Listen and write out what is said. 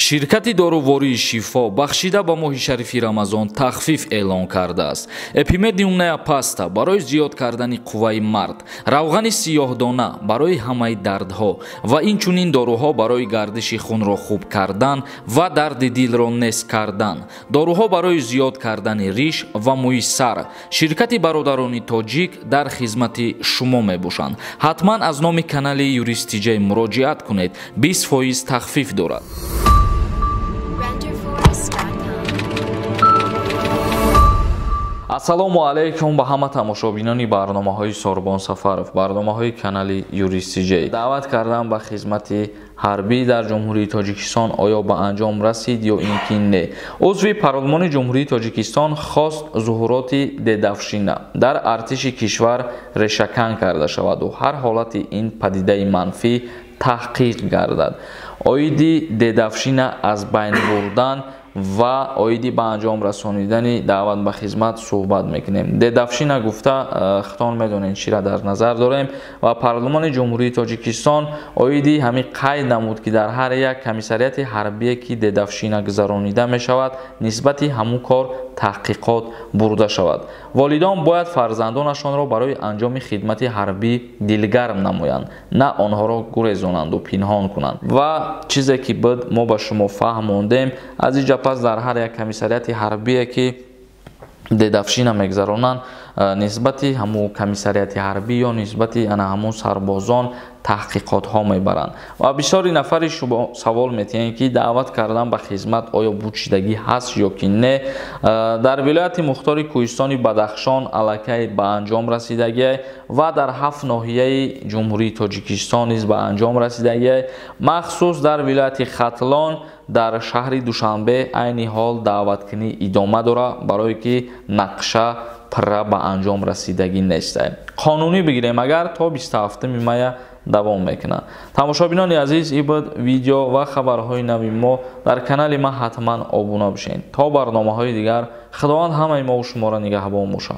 Ширкати дорувории «Шифо» бахшида ба моҳи шарифи Рамазон тахфиф эълон кардааст. Эпимедиумная паста барои зиёд кардани қувваи мард, равғани сиёҳдона барои ҳамаи дардҳо ва инчунин доруҳо барои гардиши хунро хуб кардан ва дарди дилро нест кардан, доруҳо барои зиёд кардани риш ва мӯи сар. Ширкати бародарони тоҷик дар хизмати шумо мебошанд. Ҳатман аз номи канали Юрист Тиҷай муроҷиат кунед, 20% тахфиф дорад. Ассалому алайкум ба ҳама тамошобинони барномаҳои Сорбон Сафаров, барномаҳои канали Юрист Тиҷай. Даъват кардан ба хизмати ҳарбӣ дар Ҷумҳурии Тоҷикистон оё ба анҷом расид ё ин ки не? Узви Парлумони Ҷумҳурии Тоҷикистон хост зуҳуроти дедовщина дар артиши кишвар решакан карда шаваду ҳар ҳолати ин падидаи манфӣ таҳқиқ гардад. Оиди дедовщина аз байн бурдан ва оиди ба анҷом расонидани даъват ба хизмат суҳбат мекунем. Дедовщина гуфта хитон медонед чиро дар назар дорем ва Парлумони Ҷумҳурии Тоҷикистон оиди ҳамин қайд намуд, ки дар ҳар як комиссариати ҳарбие ки дедовщина гузаронида мешавад, нисбати ҳамун кор таҳқиқот бурда шавад. Волидон бояд фарзандонашонро барои анҷоми хидмати ҳарбӣ дилгарм намоянд, на онҳоро гурезонанду пинҳон кунанд. Ва чизе ки буд мо ба шумо фаҳмондем. Аз инҷа пас дар ҳар як комиссариати ҳарбие ки дедовщина мегузаронанд, нисбати ҳамун комиссариати ҳарбӣ ё нисбати ана ҳамун сарбозон таҳқиқотҳо мебаранд. Ва бисёри нафари шумо савол метиҳанд, ки даъват кардан ба хизмат оё бучидагӣ ҳаст ё ки не. Дар вилояти мухтори Кӯҳистони Бадахшон аллакай ба анҷом расидагиай ва дар 7 ноҳияи Ҷумҳурии Тоҷикистон низ ба анҷом расидагиай. Махсус дар вилояти Хатлон, дар шаҳри Душанбе айни ҳол даъваткунӣ идома дорад, барое ки нақша пурра ба анҷом расидагӣ нест. Қонунӣ бигирем агар то 27 мая давом мекунад. Тамошобинони азиз, ин буд видео ва хабарҳои нави мо. Дар канали ман ҳатман обуна бошед. То барномаҳои дигар Худованд ҳамаи мову шуморо нигаҳбон бошад.